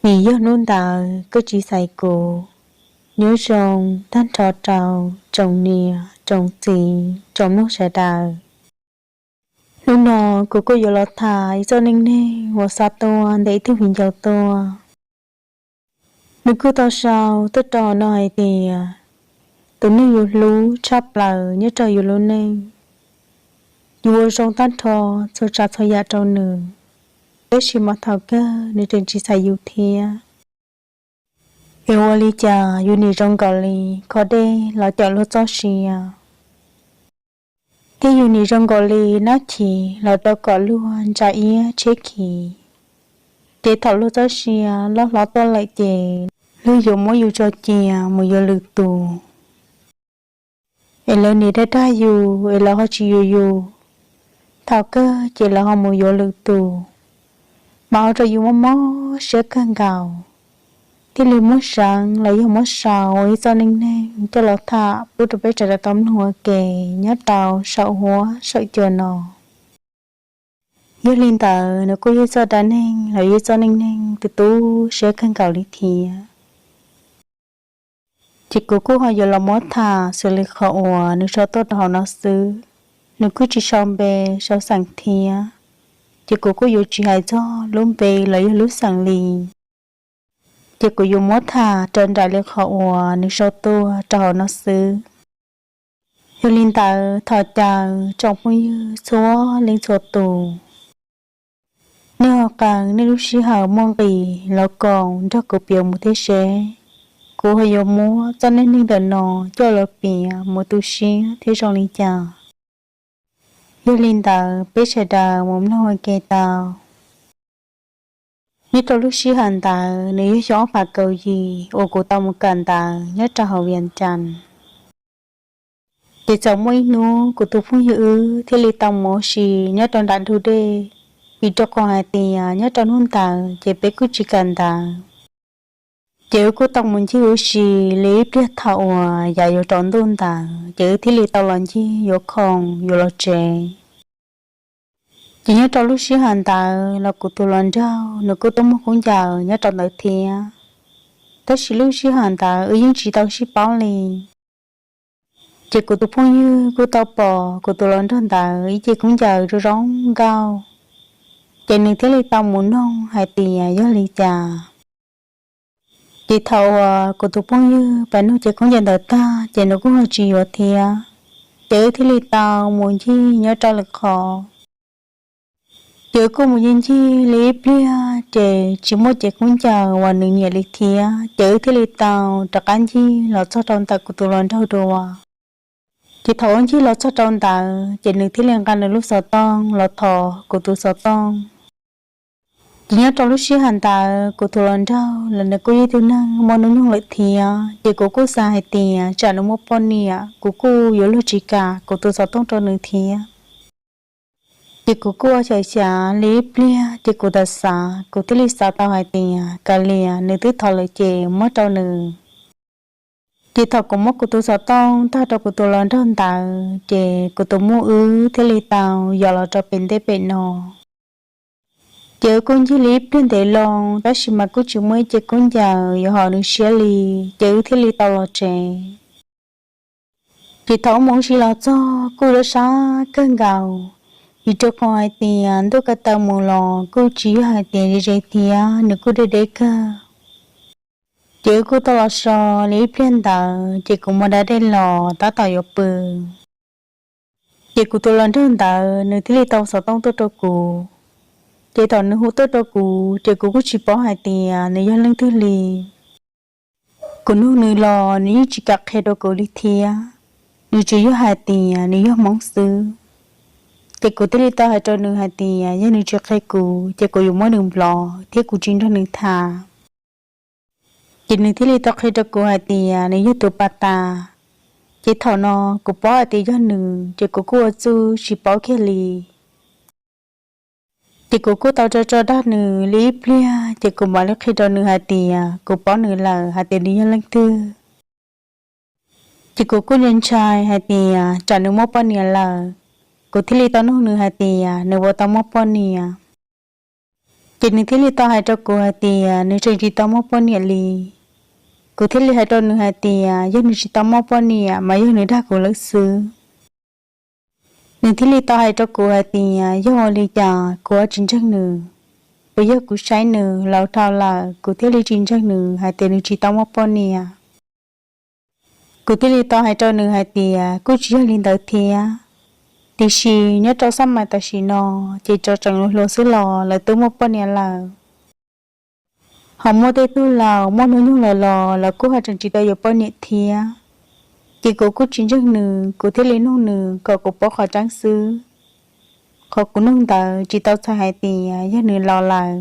Vim yog hnub ntawd koj tsis xaiv kuv. Nyob zoo tag nrho rau tsoom niam tsoom txiv tsoom mloog sawv daws. Hnub no kuv kuj yuav los tham ib txoj neej neeg uas xa tuaj ntawm ib tug viv ncaus tuaj. Nws kuj tau sau tuaj rau no hais tias, tus neeg yus hlub tshaj plaws nyob rau yus lub neej, yus ua zoo tag nrho txhua tsav txhua yam rau nws, tab sis mas thaum kawg nws tseem tsis xaiv yus thiab. Es ua li cas yus nim zoo nkaus li kho dej los caum luag txoj sia, thiab yus nim zoo nkaus li nab chiv los rau kom luag ntsa iab tsheb khiv, ces thaum luag txoj sia loj hlob tuaj lawm ces luag yuav muab yus tso cia mus yuav lwm tus. Es lawv nim dag dag yus es lawv ho tsis yuav yus, thaum kawg ces lawv ho mus yuav lwm tus, mas ua rau yus mob mob siab kawg nkaus, thiaj li muab seev los yog muab sau ua ib txoj neej neeg coj los tham pub rau peb sawv daws tau mloog ua ke nyob rau saum huab saum cua no. Yog li ntawd nws kuj yog ib txoj dab neeg los yog ib txoj neej neeg tu tu siab kawg nkaus li thiab. Ces kuv kuj ho yuav los muab tham xws li qhov uas nws sau tuaj rau hauv no xwb, nws kuj tsis sau npe sau xeem thiab, ces kuv kuj yuav tsis hais txog lub npe los yog lub xeem li. Ces kuv yuav muab tham raws nraim li qhov uas nws sau tuaj rau hauv no xwb. Yog li ntawd thov caw tsoom phooj ywg txhua leej txhua tus, nej ho qee nej lub sij hawm muaj nqis los koom nrog kuv piav mus thiab seb kuv ho yuav muab txoj neej neeg ntawm no coj los piav mus tu siab thiab zoo li cas. Yog li ntawd peb sawv daws mus mloog ua ke tau. Nyob rau lub sij hawm ntawd nws yog xyoo ob phav kaum yim uas kuv tau mus kawm ntawv nyob rau hauv Vias Cas. Ces txawm muaj ib hnub kuv tus phooj ywg wb thiaj li tau mus ua si nyob rau nram ntug dej, vim rau qhov hais tias nyob rau hnub ntawd ces peb kuj tsis kawm ntawv. Ces wb kuj tau mus ncig ua si li ib pliag thaum uas yav yuav tsaus ntuj ntawd ces wb thiaj li tau los ncig yuav khoom yuav los tsev. Ces nyob rau lub sij hawm ntawd los kuv tus hluas nraug nws kuj tuaj muag khaub ncaws nyob rau ntawd thiab, tab sis lub sij hawm ntawd wb yeej tsis tau sib paub li. Ces kuv tus phooj ywg kuj tau pom kuv tus hluas nraug ntawd ib ce khaub ncaws zoo zoo nkauj, ces nws thiaj li tau mus noog hais tias yog li cas. Ces thaum uas kuv tus phooj ywg pab noog ce khaub ncaws ntawd tag ces nws kuj ho tsis yuav thiab, ces wb thiaj li tau mus ncig nyob rau lwm qhov. Ces wb kuj mus ncig ncig li ib pliag ces tsis muaj ce khaub ncaws uas nws nyiam li thiab, ces wb thiaj li tau rov qab ncig los txog rau ntawm kuv tus hluas nraug dua. Ces thaum wb ncig los txog rau ntawd ces nws thiaj li nqa nws lub xov tooj los thov kuv tus xov tooj. Ces nyob rau lub sij hawm ntawd kuv tus hluas nraug los nws kuj yog ib tug neeg muaj hnub nyoog lawm thiab, ces kuv kuj xav hais tias tsam nws muaj poj niam kuv kuj yuav luag tsis kam kuv tus xov tooj rau nws thiab. Ces kuv kuj ua xyem xyav li ib pliag ces kuv tau xav, kuv thiaj li xav tau hais tias kav liam nws twb thov lawm ces muab rau nws. Ces thaum kuv muab kuv tus xov tooj tag rau kuv tus hluas nraug ntawd ces kuv tus muam wb thiaj li tau yos los rau pem ntej pem no. Ces wb kuj ncig li ib pliag ntev loo tab sis mas kuj tsis muaj ib ce khaub ncaws yuav haum nws siab li, ces wb thiaj li tau los tsev. Ces thaum wb mus ua si los txog kuj sab sab kawg nkaus, vim rau qhov hais tias ntuj ko taw mus los kuj tsis yog hais tias ze ze thiab, nws kuj deb deb kawg. Ces wb kuj tau los so li ib pliag ntawd ces kuv muab da dej los tab tom yuav pw. Ces kuv tus hluas nraug ntawd nws thiaj li tau xov tooj tuaj rau kuv. Ces thaum nws hu tuaj rau kuv ces kuv kuj tsis paub hais tias nws yog leej twg li. Kuv nug nws los nws yeej tsis kam qhia rau kuv li thiab, nws tsuas yog hais tias nws yog Hmoob xwb. Ces kuv thiaj li tau hais rau nws hais tias yog nws tsis qhia kuv ces kuv yuav muab nws block thiab kuv tsis nrog nws tham. Ces nws thiaj li tau qhia rau kuv hais tias nws yog tus pas tas. Ces thaum no kuv paub hais tias yog nws ces kuv kuj ua txuj tsis paub kiag li. Ces kuv kuj tau tso tso dag nws li ib pliag ces kuv mam li qhia rau nws hais tias kuv paub nws lawm hais tias nws yog leej twg. Ces kuv kuj ntshai ntshai hais tias tsam nws muaj poj niam lawm, kuv thiaj li tau nug nws hais tias nws puas tau muaj poj niam. Ces nws thiaj li tau hais rau kuv hais tias nws tseem tsis tau muaj poj niam li. Kuv thiaj li hais rau nws hais tias yog nws tsis tau muaj poj niam mas yog nws dag kuv lawm xwb. Nws thiaj li tau hais rau kuv hais tias yog ua li cas kuv ho tsis ntseeg nws, puas yog kuv saib nws laus dhau lawm kuv thiaj li tsis ntseeg nws hais tias nws tsis tau muaj poj niam. Kuv thiaj li tau hais rau nws hais tias kuj tsis yog li ntawd thiab, tiam sis nyob rau xab mais tam sim no ces tseem hluas hluas xwb los lawv twb muaj poj niam lawm. Ho muaj tej tug laus muaj hnub nyoog lawm los lawv kuj ho tseem tsis tau yuav poj niam thiab. Ces kuv kuj tsis ntseeg nws, kuv thiaj li nug nws kom kuv paub qhov tseeb xwb. Qhov kuv nug ntawd tsis tau txhais hais tias yog nws laus lawm.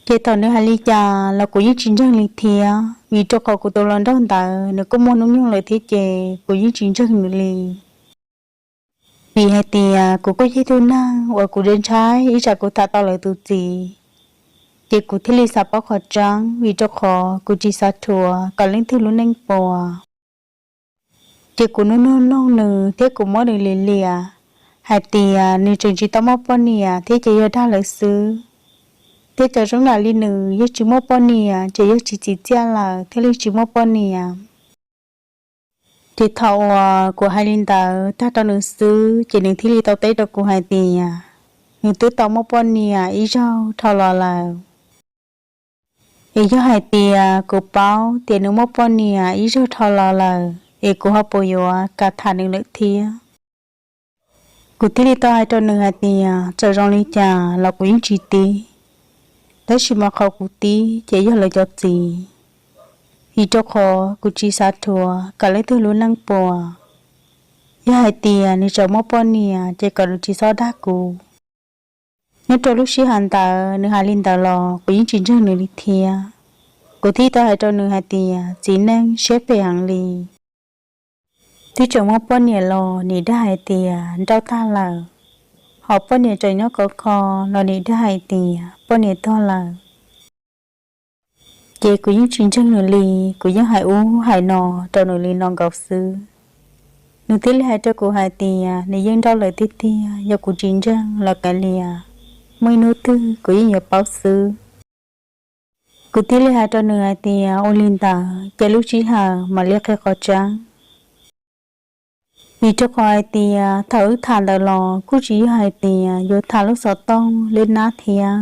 Ces thaum nws hais li cas los kuv yeej tsis ntseeg li thiab, vim rau qhov kuv tus hluas nraug ntawd nws kuj muaj hnub nyoog lawm thiab ces kuv yeej tsis ntseeg nws li. Vim hais tias kuv kuj yog ib tug neeg uas kuv ntshai ib tsam kuv tham tau lawv tus txiv, ces kuv thiaj li xav paub qhov tseeb, vim rau qhov kuv tsis xav rhuav kom leej twg lub neej puas. Ces kuv nug nug nug nws thiab kuv muab nws liam liam hais tias nws tseem tsis tau muaj poj niam thiab ces yog dag lawv xwb, thiab cov zoo yam li nws yog tsis muaj poj niam ces yog tsis txim txiaj lawm thiaj li tsis muaj poj niam. Ces thaum uas kuv hais li ntawd tag rau nws xwb ces nws thiaj li tau teb rau kuv hais tias nws twb tau muaj poj niam ib zaug dhau los lawm. Es yog hais tias kuv paub tias nws muaj poj niam ib zaug dhau los lawm es kuv ho puas yuav kam tham nws lawm thiab? Kuv thiaj li tau hais rau nws hais tias txawm zoo li cas los kuv yeej tsis tib, tab sis mas qhov kuv tib ces yog lawv cov txiv, vim rau qhov kuv tsis xav rhuav kom leej twg lub neej puas. Yog hais tias nws tseem muaj poj niam ces kom nws tsis txhob dag kuv. Nyob rau lub sij hawm ntawd nws hais li ntawd los kuv yeej tsis ntseeg nws li thiab. Kuv thiaj tau hais rau nws hais tias txiv neej siab phem heev li, twb tseem muaj poj niam los nim dag hais tias nrauj tag lawm, ho poj niam tseem nyob khov kho los nim dag hais tias poj niam tuag lawm. Ces kuv yeej tsis ntseeg nws li, kuv yeej hais ub hais no rau nws li no nkaus xwb. Nws thiaj li hais rau kuv hais tias nws yeej nrauj lawm tiag tiag, yog kuv tsis ntseeg los kav liam, muaj ib hnub twg kuv yeej yuav paub xwb. Kuv thiaj li hais rau nws hais tias ua li ntawd ces lub sij hawm mam li qhia qhov tseeb. Vim rau qhov hais tias thaum wb tham ntawd los kuj tsis yog hais tias yuav tham lub xov tooj leb nab thiab,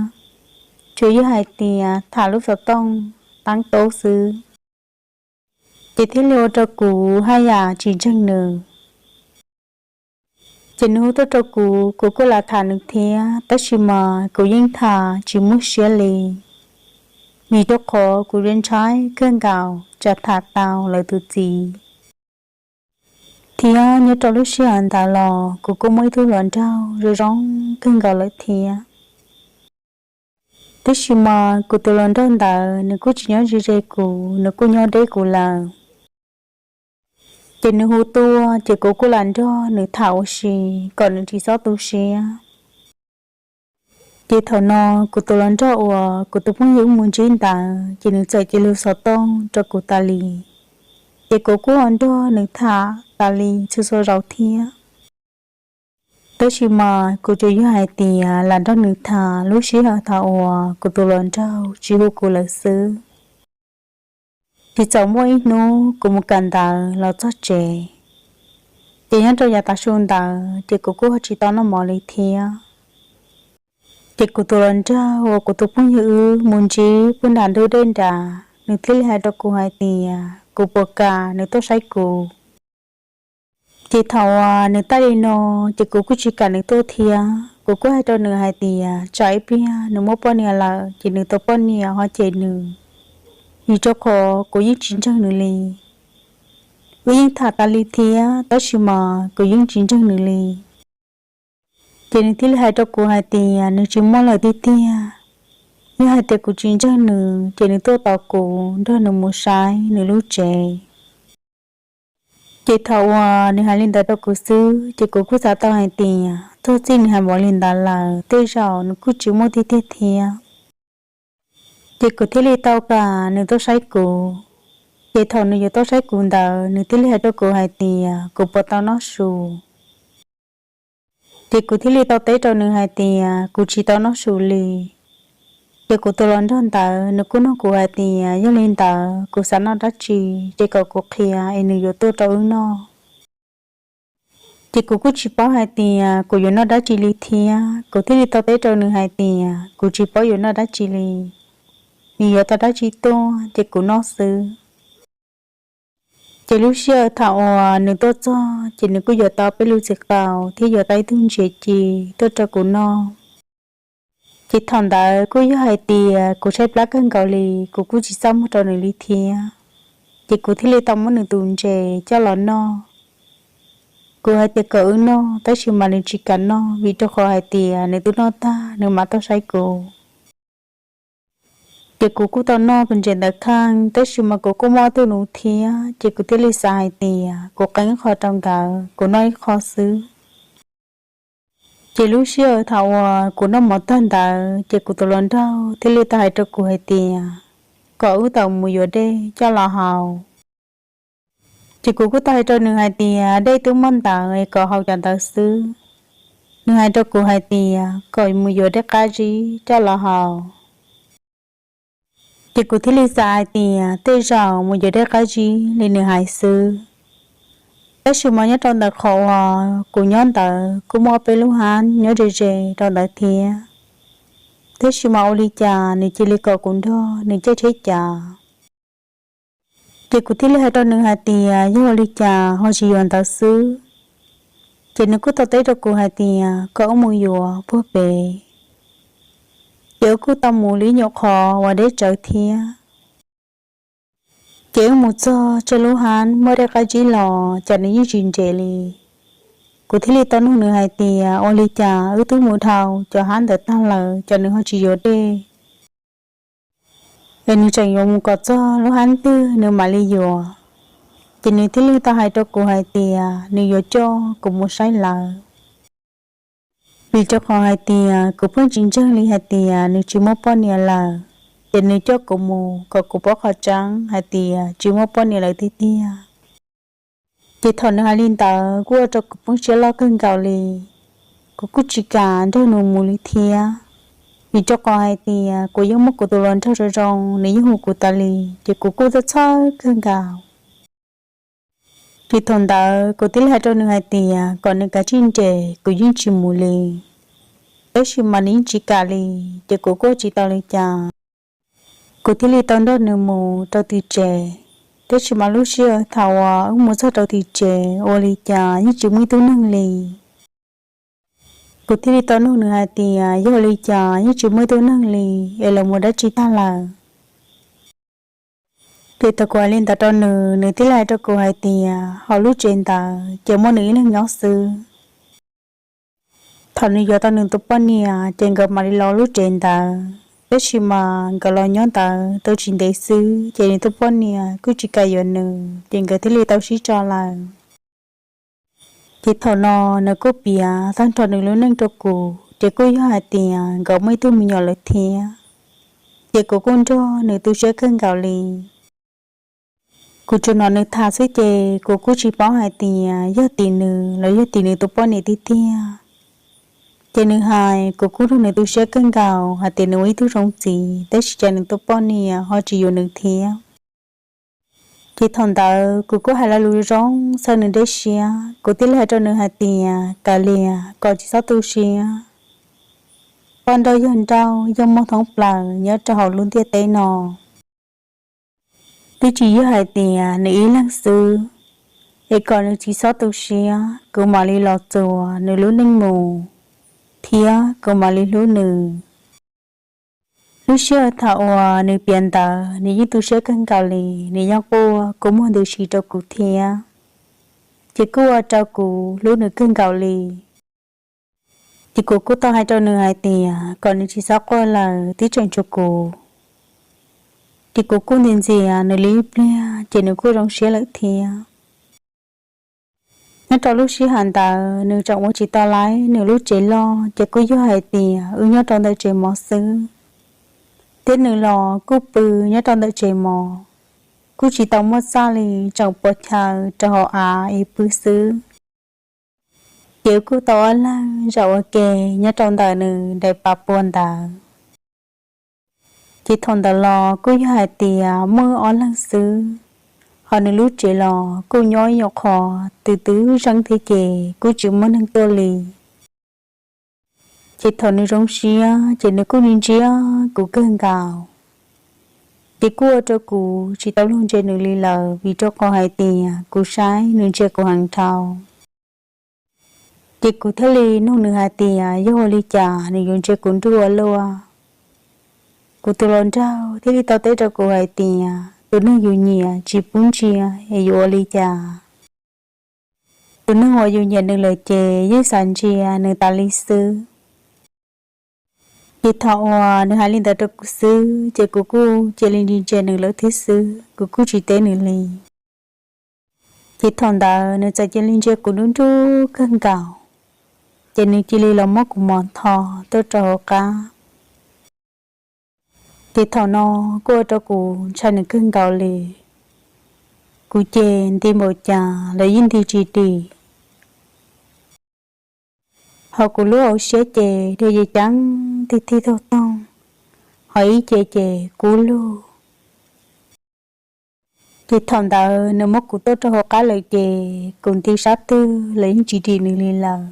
tsuas yog hais tias tham lub xov tooj teeb tub xwb. Ces thiaj li ua rau kuv haj yam tsis ntseeg nws. Ces nws hu tuaj rau kuv, kuv kuj lam tham nws thiab, tab sis mas kuv yeej tham tsis muaj siab li, vim rau qhov kuv ntshai kawg nkaus tsam tham tau lawv tus txiv. Thiab nyob rau lub sij hawm ntawd los kuv kuj muaj ib tug hluas nraug zoo zoo kawg nkaus lawm thiab. Tab sis mas kuv tus hluas nraug ntawd nws kuj tsis nyob ze ze kuv, nws kuj nyob deb kuv lawm. Ces nws hu tuaj ces kuv kuj lam nrog nws tham ua si kom nws tsis txhob tu siab. Ces thaum no kuv tus hluas nraug uas kuv tus phooj ywg wb mus ntsib ntawd ces nws txawm cia li hu xov tooj rau kuv tas li. Ces kuv kuj ho nrog nws tham tas li txhua txhua zaus thiab. Tab sis mas kuv tsuas yog hais tias lam nrog nws tham lub sij hawm thaum uas kuv tus hluas nraug tsis hu kuv lawm xwb. Ces txawm muaj ib hnub kuv mus kawm ntawv los txog tsev, ces nyob rau yav tav su ntawd ces kuv kuj ho tsis tau noj mov li thiab. Ces kuv tus hluas nraug uas kuv tus phooj ywg wb mus ntsib puag nram ntug dej nrad, nws thiaj li hais rau kuv hais tias kuv puas kam nws tuaj saib kuv. Ces thaum uas nws teb li no, ces kuv kuj tsis kam nws tuaj thiab. Kuv kuj hais rau nws hais tias tsam ib pliag nws muaj poj niam lawm ces nws tus poj niam ho cem nws, vim rau qhov kuv yeej tsis ntseeg nws li. Wb yeej tham tas li thiab, tab sis mas kuv yeej tsis ntseeg nws li. Ces nws thiaj li hais rau kuv hais tias nws tsis muaj lawm tiag tiag. Yog hais tias kuv tsis ntseeg nws ces nws tuaj tos kuv nrog nws mus saib nws lub tsev. Ces thaum uas nws hais li ntawd rau kuv xwb ces kuv kuj xav tau hais tias txog txij nws hais npaum li ntawd lawm tej zaum nws kuj tsis muaj tiag tiag thiab. Ces kuv thiaj li tau kam nws tuaj saib kuv. Ces thaum nws yuav tuaj saib kuv ntawd nws thiaj li hais rau kuv hais tias kuv puas tau noj su. Ces kuv thiaj li tau teb rau nws hais tias kuv tsis tau noj su li. Ces kuv tus hluas nraug ntawd nws kuj nug kuv hais tias yog li ntawd kuv xav noj dab tsi, ces kom kuv qhia es nws yuav tuaj rau wb noj. Ces kuv kuj tsis paub hais tias kuv yuav noj dab tsi li thiab, kuv thiaj li tau teb rau nws hais tias kuv tsis paub yuav noj dab tsi li, nws yuav tau dab tsi tuaj ces kuv noj xwb. Ces lub sij hawm thaum uas nws tuaj txog ces nws kuj yuav tau peb lub txiv qaus thiab yuav tau ib tug ntses ci tuaj rau kuv noj. Ces thaum ntawd kuj yog hais tias kuv tshaib plab kawg nkaus li, kuv kuj tsis txaj muag rau nws li thiab. Ces kuv thiaj li tau muab nws tus ntses coj los noj. Kuv hais tias kom wb noj, tab sis mas nws tsis kam noj, vim rau qhov hais tias nws twb noj tag nws mam tuaj saib kuv. Ces kuv kuj tau noj tus ntses ntawd kheej, tab sis mas kuv kuj muaj ob tug nus thiab, ces kuv thiaj li xav hais tias kuv qee ib qho rau nkawd, kuv noj ib qho xwb. Ces lub sij hawm thaum uas kuv noj mov tag ntawd, ces kuv tus hluas nraug thiaj li tau hais rau kuv hais tias kom wb tau mus yuav dej coj los haus. Ces kuv kuj tau hais rau nws hais tias dej twb muaj ntawd es kom haus cov ntawd xwb. Nws hais rau kuv hais tias kom mus yuav dej qab zib coj los haus. Ces kuv thiaj li xav hais tias tej zaum mus yuav dej qab zib li nws hais xwb. Tab sis mas nyob rau ntawm qhov uas kuv nyob ntawd kuj muaj peb lub hab nyob ze ze rau ntawd thiab. Tab sis mas ua li cas nws cia li kom kuv nrog nws caij tsheb cav. Ces kuv thiaj li hais rau nws hais tias yog ua li cas ho tsis yuav ntawd xwb. Ces nws kuj tau teb rau kuv hais tias kom wb mus yuav puag pem. Ces wb kuj tau mus li nyuam qhov uas deb tsawv thiab. Ces wb mus txog tsawg lub hab muaj dej qab zib los cas nws yeej tsis nres li. Kuv thiaj li tau nug nws hais tias ua li cas wb twb mus dhau cov hab ntawd tag lawm cas nws ho tsis yuav dej, es nws tseem yuav mus kom txog lub hab twg nws mam li yuav. Ces nws thiaj li tau hais rau kuv hais tias nws yuav coj kuv mus saib lawv, vim rau qhov hais tias kuv pheej tsis ntseeg li hais tias nws tsis muaj poj niam lawm. Ces nws coj kuv mus kom kuv paub qhov tseeb hais tias tsis muaj poj niam lawm tiag tiag. Ces thaum nws hais li ntawd kuj ua rau kuv poob siab loj kawg nkaus li. Kuv kuj tsis kam nrog nws mus li thiab, vim rau qhov hais tias kuv yeej muaj kuv tus hluas nraug zoo zoo, nws yeej hu kuv tas li, ces kuv kuj txhawj txhawj kawg nkaus. Ces thaum ntawd kuv thiaj li hais rau nws hais tias kom nws kav tsij nres, kuv yeej tsis mus li. Tab sis mas nws yeej tsis kam li, ces kuv kuj tsis tau li cas. Kuv thiaj li tau nrog nws mus rau tim tsev. Tab sis mas lub sij hawm thaum uas wb mus txog rau tim tsev ua li cas yeej tsis muaj ib tug neeg li. Kuv thiaj li tau nug nws hais tias yog ua li cas yeej tsis muaj ib tug neeg li, es los mus dab tsi tag lawm. Ces thaum kuv hais li ntawd rau nws, nws thiaj li hais rau kuv hais tias hauv lub tsev ntawd ces muaj nws ib leeg nyob xwb. Thaum nws yuav tau nws tus poj niam ces nkawd mam li los lub tsev ntawd, tab sis mas nkawd los nyob ntawd tau tsis ntev xwb ces nws tus poj niam kuj tsis kam yuav nws, ces nkawd thiaj li tau sib tso lawm. Ces thaum no nws kuj piav tag nrho nws lub neej rau kuv, ces kuj yog hais tias nkawd muaj ib tug me nyuam lawm thiab. Ces kuv kuj nrog nws tu siab kawg nkaus li. Kuv tsuas hnov nws tham xwb ces kuv kuj tsis paub hais tias yog tim nws los yog tim nws tus poj niam tiag tiag. Ces nws hais kuv kuj nrog nws tu siab kawg nkaus hais tias nws ua ib tug zoo txiv, tab sis cas nws tus poj niam ho tsis yuav nws thiab. Ces thaum ntawd kuv kuj hais lo lus zoo txhawb nws dej siab, kuv thiaj li hais rau nws hais tias kav liam, kom tsis txhob tu siab. Poj nrauj yog nrauj, yog muaj thoob plaws nyob rau hauv lub ntiaj teb no. Twb tsis yog hais tias nws ib leeg xwb, es kom nws tsis txhob tu siab, kuv mam li los txuas nws lub neej mus, thiab kuv mam li hlub nws. Lub sij hawm thaum uas nws piav ntawd nws yeej tu siab kawg nkaus li, nws yeej quaj kua muag ntws si rau kuv thiab, ces kuj ua rau kuv hlub nws kawg nkaus li. Ces kuv kuj tau hais rau nws hais tias kom nws tsis txhob quaj lawm, twb tseem tshuav kuv. Ces kuv kuj ntxias ntxias nws li ib pliag ces nws kuj zoo siab lawm thiab. Nyob rau lub sij hawm ntawd nws tseem ua tsis tau laib nws lub tsev loj, ces kuj yog hais tias wb nyob rau ntawm tsev mov xwb, thiab nws los kuj pw nyob rau ntawm tsev mov, kuj tsis tau muaj txaj li, tseem pos chaw rau hauv av es pw xwb. Ces kuj tau ob leeg zaum ua ke nyob rau ntawm nws daim pab pua ntawd. Ces thaum ntawd los kuj yog hais tias muaj ob leeg xwb, ho nws lub tsev los kuj nyob ib nyuag qho twb twb zeeb thiab ces kuj tsis muaj neeg tuaj li. Ces thaum nws zoo siab ces nws kuj ntsia ntsia kuv kawg nkaus. Ces kuj ua rau kuv tsis tau luag ntsia nws li lawm vim rau qhov hais tias kuv saib nws ntsia kuv heev dhau. Ces kuv thiaj li nug nws hais tias yog ua li cas nws yuav ntsia kuv nruj ua luaj. Kuv tus hluas nraug thiaj li tau teb rau kuv hais tias tus neeg yus nyiam tsis pub ntsia es yuav ua li cas. Tus neeg uas yus nyiam nws lawm ces yeej xav ntsia nws tas li xwb. Ces thaum uas nws hais li ntawd rau kuv xwb ces kuv kuj cia li ntsia ntsia nws lawm thiab xwb, kuv kuj tsis teb nws li. Ces thaum ntawd nws txawm cia li ntsia kuv nruj nruj kawg nkaus, ces nws cia li los muab kuv mos tho tuaj rau hauv qab. Ces thaum no kuj ua rau kuv ntshai nws kawg nkaus li. Kuv ces nti npaum cas los yeej nti tsis dim. Ho kuv lub hauv siab ces dhia yees ceev tig tig taug taug, ho ib ce ces kub lug. Ces thaum ntawd nws muab kuv tuaj rau hauv qab lawm ces kuv nti sab twg los yeej tsis dim nws li lawm.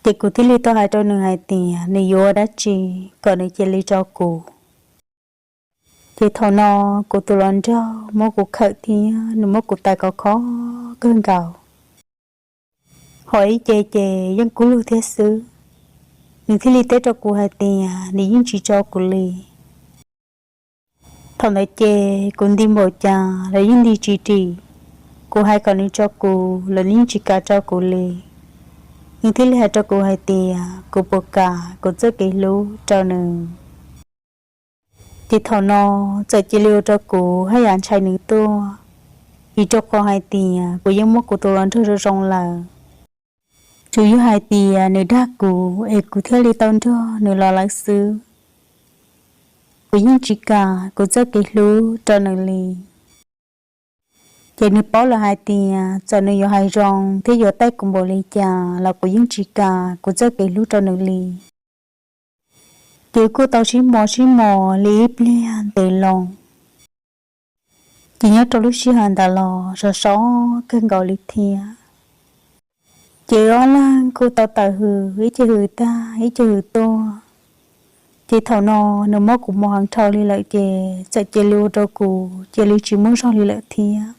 Ces kuv thiaj li tau hais rau nws hais tias nws yuav ua dab tsi kom nws cia li tso kuv. Ces thaum no kuv tus hluas nraug muab kuv khawm thiab nws muab kuv tais khov kho kawg nkaus. Ho ib ce ces yeej kub lug thiab xwb. Nws thiaj li teb rau kuv hais tias nws yeej tsis tso kuv li. Thaum ntawd ces kuv nti npaum cas los yeej nti tsis dim. Kuv hais kom nws tso kuv los nws yeej tsis kam tso kuv li. Nws thiaj li hais rau kuv hais tias kuv puas kam kuv txoj kev hlub rau nws. Ces thaum no txawm cia li ua rau kuv haj yam ntshai nws tuaj, vim rau qhov hais tias kuv yeej muab kuv tus hluas nraug zoo zoo lawm. Tsuas yog hais tias nws dag kuv es kuv thiaj li tau nrog nws los lawm xwb. Kuv yeej tsis kam kuv txoj kev hlub rau nws li. Ces nws paub lawm hais tias txawm nws yuav hais zoo thiab yuav taij kuv npaum li cas los kuv yeej tsis kam kuv txoj kev hlub rau nws li. Ces kuj tau sib mos sib mos li ib pliag ntev loo. Ces nyob rau lub sij hawm ntawd los sov sov kawg nkaus li thiab. Ces wb ob leeg kuj tau tawm hws, ib ce hws tag ib ce hws tuaj. Ces thaum no nws muab kuv mos heev dhau li lawm ces txawm cia li ua rau kuv cia li tsis muaj zog li lawm thiab.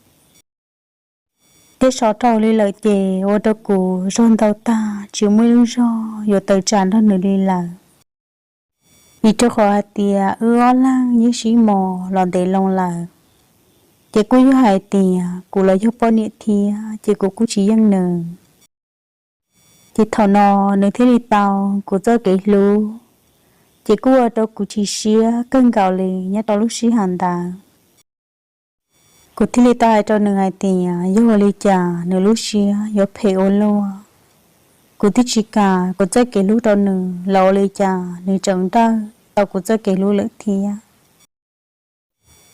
Thiab sov dhau li lawm ces ua rau kuv zog ntau tag tsis muaj ib lub zog yuav tawm tsam nrog nws li lawm. Vim rau qhov hais tias wb ob leeg yeej sib mos los ntev loo lawm, ces kuj yog hais tias kuv los yog poj niam thiab ces kuv kuj tsis yeej nws. Ces thaum no nws thiaj li tau kuv txoj kev hlub, ces kuj ua rau kuv chim siab kawg nkaus li nyob rau lub sij hawm ntawd. Kuv thiaj li tau hais rau nws hais tias yog ua li cas nws lub siab yuav phem ua luaj. Kuv twb tsis kam kuv txoj kev hlub rau nws los ua li cas nws tseem nrauj tau kuv txoj kev hlub lawm thiab.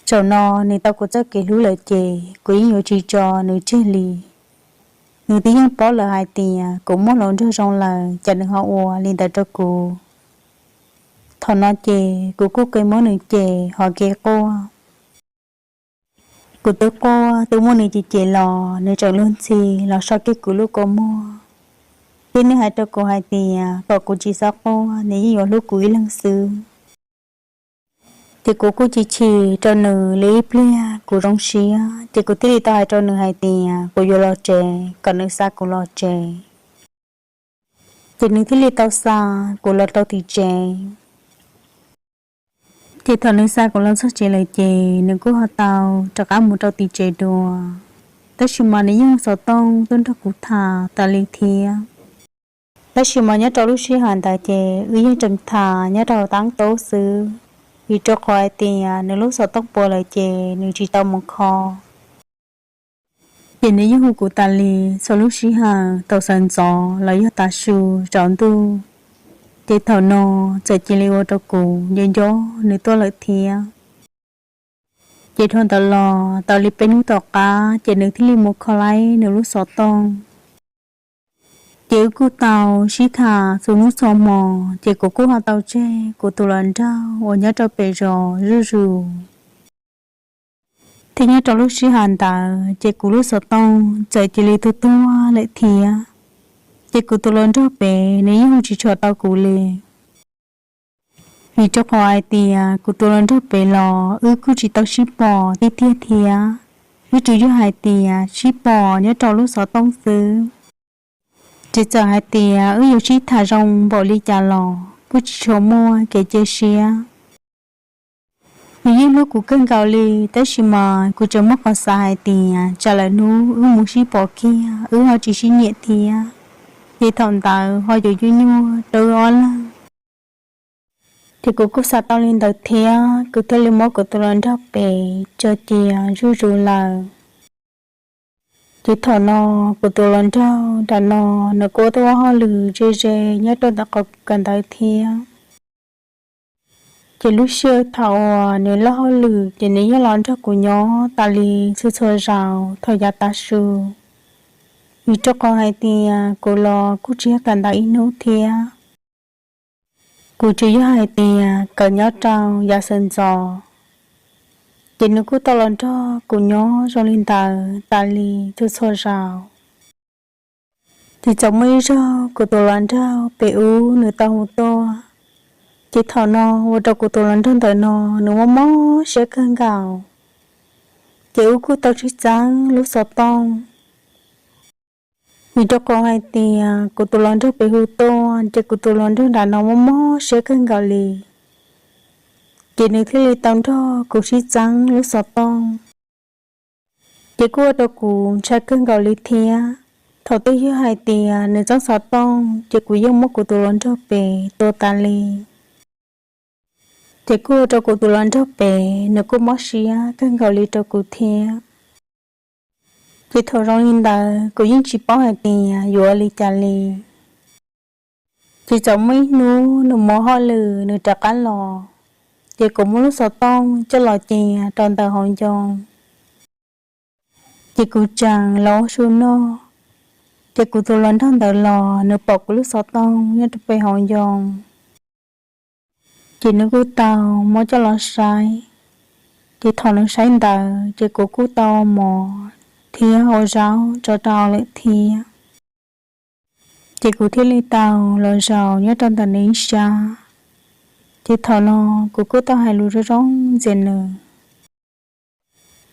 Zaum no nws tau kuv txoj kev hlub lawm ces kuv yeej yuav tsis tso nws tseg li. Nws twb yeej paub lawm hais tias kuv muaj hluas nraug zoo lawm ces nws ho ua li ntawd rau kuv. Thaum no ces kuv kuj ke muab nws cem ho ke quaj. Kuv twb quaj twb muab nws cem cem los nws tseem luag ntxhi los so kiag kuv lub kua muag, thiab nws hais rau kuv hais tias kom kuv tsis txhob quaj, nws yeej yuav hlub kuv ib leeg xwb. Ces kuv kuj chim chim rau nws li ib pliag kuv zoo siab ces kuv thiaj li tau hais rau nws hais tias kuv yuav los tsev kom nws xa kuv los tsev. Ces nws thiaj li tau xa kuv los rau tim tsev. Ces thaum nws xa kuv los txog tsev lawm ces nws kuj ho tau rov qab mus rau tim tsev dua. Tab sis mas nws yeej hu xov tooj tuaj nrog kuv tham tas li thiab. Tab sis mas nyob rau lub sij hawm ntawd ces wb yeej tseem tham nyob rau hauv tab tub xwb, vim rau qhov hais tias nws lub xov tooj puas lawm ces nws tsis tau mus kho. Ces nws yeej hu kuv tas li txhua lub sij hawm thaum sawv ntxov los yog tav su tsaus ntuj. Ces thaum no txawm cia li ua rau kuv nco nco nws tuaj lawm thiab. Ces dhau ntawd los tau li peb hnub tom qab ces nws thiaj li mus kho laib nws lub xov tooj. Ces wb kuj tau sib tham txhua hnub txhua hmo, ces kuv kuj ho tau tseg kuv tus hluas nraug uas nyob rau pem zos zuj zus. Thiab nyob rau lub sij hawm ntawd ces kuv lub xov tooj txawm cia li tuag tuag lawm thiab. Ces kuv tus hluas nraug pem nws yeej hu tsis tshua tau kuv li. Vim rau qhov hais tias kuv tus hluas nraug pem los wb kuj tsis tau sib pom tiag tiag thiab, wb tsuas yog hais tias sib pom nyob rau lub xov tooj xwb. Ces txawm hais tias wb yuav sib tham zoo npaum li cas los kuj tsis tshua muaj kev cia siab. Nws yeej hlub kuv kawg nkaus li, tab sis mas kuv tseem muaj qhov xav hais tias tsam lawm hnub wb mus sib pom kiag wb ho tsis sib nyiam thiab, ces thaum ntawd ho yuav nyuaj nyuaj rau wb ob leeg. Ces kuv kuj xav tau li ntawd thiab, kuv thiaj li muab kuv tus hluas nraug pem tso cia zuj zus lawm. Ces thaum no kuv tus hluas nraug nram no nws kuj ua tau hauj lwm ze ze nyob rau ntawm qhov kawm ntawv thiab. Ces lub sij hawm thaum uas nws loj hauj lwm ces nws yeej los nrog kuv nyob tas li txhua txhua zaus thaum yav tav su. Vim rau qhov hais tias kuv los kuj tsis yog kawm ntawv ib hnub thiab, kuv tsuas yog hais tias kawm nyob rau yav sawv ntxov. Ces nws kuj tau los nrog kuv nyob zoo li ntawd tas li txhua txhua zaus. Ces txawm muaj ib zaug kuv tus hluas nraug pem ub nws tau hu tuaj. Ces thaum no ua rau kuv tus hluas nraug ntawm no nws mob mob siab kawg nkaus. Ces wb kuj tau sib txeeb lub xov tooj. Vim rau qhov hais tias kuv tus hluas nraug pem hu tuaj ces kuv tus hluas nraug nram no mob mob siab kawg nkaus li. Ces nws thiaj li tau nrog kuv sib txeeb lub xov tooj. Ces kuj ua rau kuv ntshai kawg nkaus li thiab. Thaum twg yog hais tias nws txeeb xov tooj ces kuv yeej muab kuv tus hluas nraug pem tua tas li. Ces kuj ua rau kuv tus hluas nraug pem nws kuj mob siab kawg nkaus li rau kuv thiab. Ces thaum zoo li ntawd kuv yeej tsis paub hais tias yuav ua li cas li. Ces txawm muaj ib hnub nws mus hauj lwm nws rov qab los, ces kuv muab lub xov tooj coj los cia rau ntawm hauv ncoo. Ces kuv tseem los ua su noj, ces kuv tus hluas nraug ntawd los nws pom kuv lub xov tooj nyob rau pem hauv ncoo. Ces nws kuj tau muab coj los saib. Ces thaum nws saib ntawd ces kuv kuj tau ua mov thiab ua zaub tso rau lawm thiab. Ces kuv thiaj li tau los zaum nyob rau ntawm nws ib sab. Ces thaum no kuv kuj tau hais lus zoo zoo ntxias nws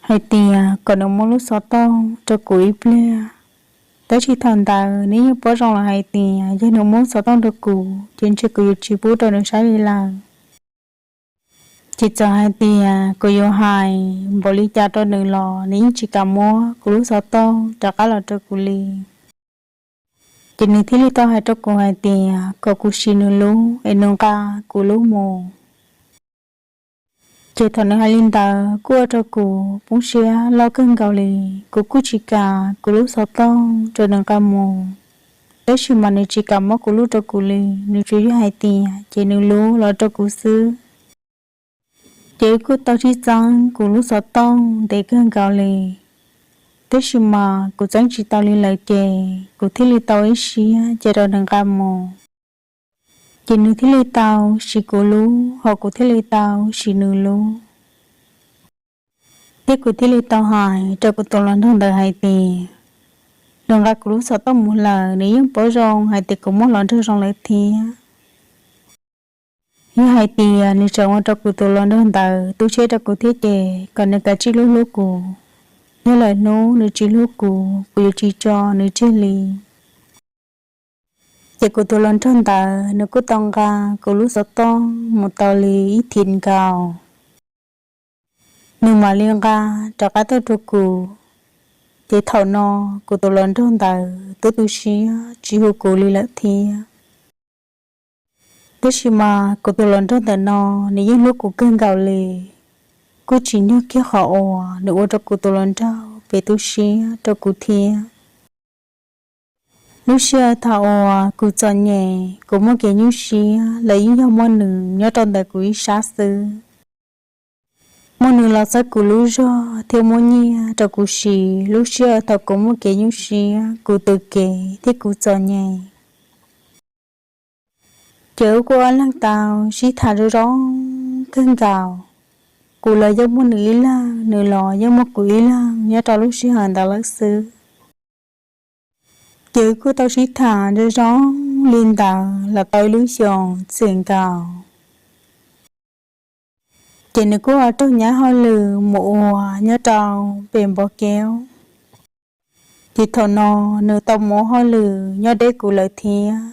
hais tias kom nws muab lub xov tooj rau kuv ib pliag. Tab sis thaum ntawd nws yeej paub zoo lawm hais tias yog nws muab xov tooj rau kuv ces ntshe kuv yuav tsis pub rau nws saib li lawm. Ces txawm hais tias kuv yuav hais npaum li cas rau nws los nws yeej tsis kam muab kuv lub xov tooj rov qab los rau kuv li. Ces nws thiaj li tau hais rau kuv hais tias kom kuv sim nws lub es nws nqa kuv lub mus. Ces thaum nws hais li ntawd kuj ua rau kuv poob siab loj kawg nkaus li. Kuv kuj tsis kam kuv lub xov tooj rau nws nqa mus, tab sis mas nws tsis kam muab kuv lub rau kuv li, nws tsuas yog hais tias ces nws lub los rau kuv xwb. Ces wb kuj tau sib txeeb kuv lub xov tooj ntev kawg nkaus li, tab sis mas kuv txeeb tsis tau li lawm ces kuv thiaj li tau ib siab cia rau nws nqa mus. Ces nws thiaj li tau sim kuv lub, ho kuv thiaj li tau sim nws lub. Thiab kuv thiaj li tau hais rau kuv tus hluas nraug ntawd hais tias nws nqa kuv lub xov tooj mus lawm nws yeej paub zoo hais tias kuv muab los nrog zoo lawm thiab. Yog hais tias nws tseem ua rau kuv tus hluas nraug ntawd tu siab rau kuv thiab ces kom nws kav tsij hlub hlub kuv. Yog lawm hnub nws tsis hlub kuv, kuv yuav tsis tso nws tseg li. Ces kuv tus hluas nraug ntawd nws kuj tau nqa kuv lub xov tooj mus tau li ib thim nkaus, nws mam li nqa rov qab tuaj rau kuv. Ces thaum no kuv tus hluas nraug ntawd twb tu siab tsis hu kuv li lawm thiab. Tab sis mas kuv tus hluas nraug ntawm no nws yeej hlub kuv kawg nkaus li, kuj tsis nyuag kiag qhov uas nws ua rau kuv tus hluas nraug pem tu siab rau kuv thiab. Lub sij hawm thaum uas kuv txom nyem, kuv muaj kev nyuaj siab los yeej yog muaj nws nyob rau ntawm kuv ib sab xwb. muab nws los txhawb kuv lub zog thiab muab nyiaj rau kuv siv lub sij hawm thaum kuv muaj kev nyuaj siab, kuv tws kev thiab kuv txom nyem. Ces wb kuj ob leeg tau sib tham zoo zoo kawg nkaus. Kuv los yeej muaj nws ib leeg, nws los yeej muaj kuv ib leeg nyob rau lub sij hawm ntawd lawm xwb. Ces wb kuj tau sib tham zoo zoo li ntawd los tau ib lub xyoos txwm nkaus. Ces nws kuj ho raug nyab hauj lwm mus ua nyob rau pem Npov Keub. Ces thaum no nws tau mus ua hauj lwm nyob deb kuv lawm thiab.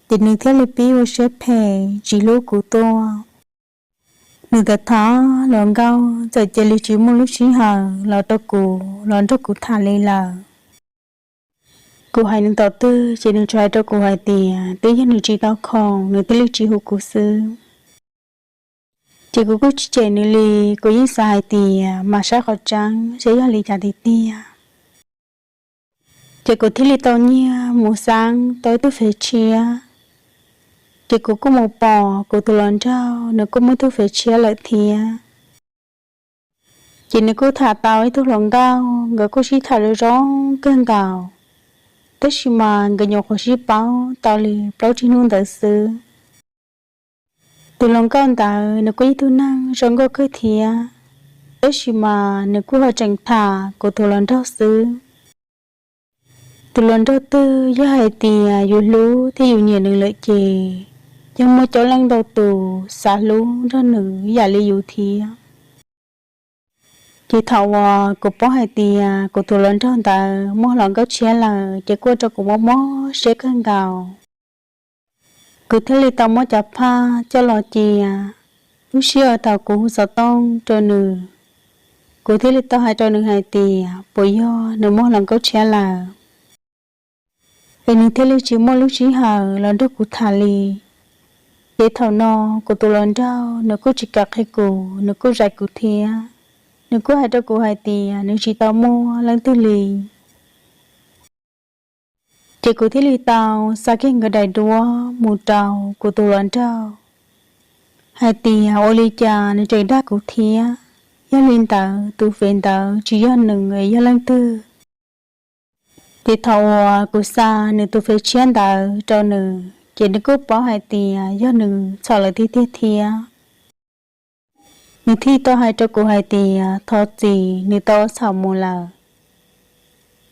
Ces nws thiaj li pib ua siab phem tsis hlub kuv tuaj. Nws tham tham hluas nkauj txawm cia li tsis muaj lub sij hawm los rau kuv los nrog kuv tham li lawm. Kuv hais nws tom twg ces nws tsuas hais rau kuv hais tias twb yog nws tsis tau khoom nws thiaj li tsis hu kuv xwb. Ces kuv kuj tsis cem nws li, kuv yeej xav hais tias mas saib qhov tseeb saib yog li cas tiag tiag. Ces kuv thiaj li tau nyiag mus xeeb tau ib tug fem tshiab. Ces kuv kuj mus pom kuv tus hluas nraug nws kuj muaj ib tug fem tshiab lawm thiab. Ces nws kuj tham tau ib tug hluas nkauj, nkawd kuj sib tham zoo zoo kawg nkaus, tab sis mas nkawd nyuam qhuav sib paub tau li plaub tsib hnub ntawd xwb. Tus hluas nkauj ntawd nws kuj yog ib tug neeg zoo nkauj kawg thiab, tab sis mas nws kuj ho tseem tham kuv tus hluas nraug xwb. Tus hluas nraug twg yog hais tias yus hlub thiab yus nyiam nws lawm ces yeej muaj coob leej ntau tus xav hlub nrog nws ib yam li yus thiab. Ces thaum uas kuv paub hais tias kuv tus hluas nraug ntawd muaj hluas nkauj tshiab lawm ces kuj ua rau kuv mob mob siab kawg nkaus. Kuv thiaj li tau muab cov phaj coj los cia. Lub sij hawm thaum kuv hu xov tooj rau nws, kuv thiaj li tau hais rau nws hais tias puas yog nws muaj hluas nkauj tshiab lawm, es nws thiaj li tsis muaj lub sij hawm los nrog kuv tham li. Ces thaum no kuv tus hluas nraug nws kuj tsis kam qhia kuv, nws kuj zais kuv thiab. Nws kuj hais rau kuv hais tias nws tsis tau muaj leej twg li. Ces kuv thiaj li tau xa kiag nkawd daim duab mus rau kuv tus hluas nraug hais tias ua li cas nws tseem dag kuv thiab, yog li ntawd tus fem ntawd tsis yog nws es yog leej twg. Ces thaum uas kuv xa nws tus fem tshiab ntawd rau nws ces nws kuj paub hais tias yog nws txhom lawm tiag tiag thiab. Nws thiaj tau hais rau kuv hais tias thov txim, nws tau ua txhaum mus lawm.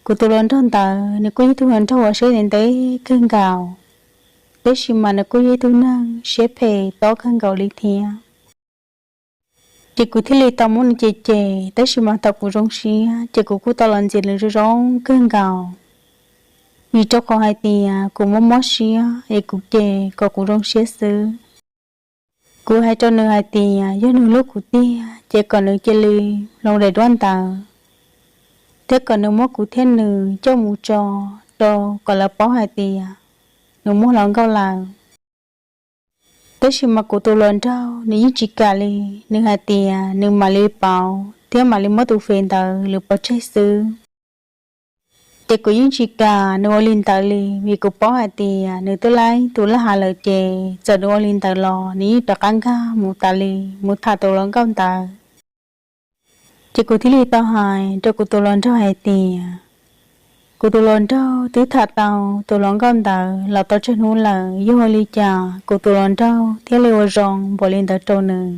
Kuv tus hluas nraug ntawd nws kuj yog ib tug hluas nraug uas siab ntev ntev kawg nkaus, tab sis mas nws kuj yog ib tug neeg siab phem tob kawg nkaus li thiab. Ces kuv thiaj li tau muab nws cem cem, tab sis mas thaum kuv zoo siab ces kuv kuj tau los ntxias nws zoo zoo kawg nkaus, vim rau qhov hais tias kuv mob mob siab es kuv cem kom kuv zoo siab xwb. Kuv hais rau nws hais tias yog nws hlub kuv tiag ces kom nws cia li hloov daim duab ntawd, thiab kom nws muab kuv thiab nws coj mus tso rau kom lawv paub hais tias nws muaj hluas nkauj lawm. Tab sis mas kuv tus hluas nraug nws yeej tsis kam li, nws hais tias nws mam li pauv thiab mam li muab tus fem ntawd lwm pov tseg xwb. Ces kuv yeej tsis kam nws ua li ntawd li, vim kuv paub hais tias nws twb laib tus laj hav lawm ces txawm nws ua li ntawd los nws yeej rov qab nkag mus tas li, mus tham tus hluas nkauj ntawd. Ces kuv thiaj li tau hais rau kuv tus hluas nraug hais tias kuv tus hluas nraug twb tham tau tus hluas nkauj ntawd los tau tsawg hnub lawm, yog ua li cas kuv tus hluas nraug thiaj li ua zoo npaum li ntawd rau nws.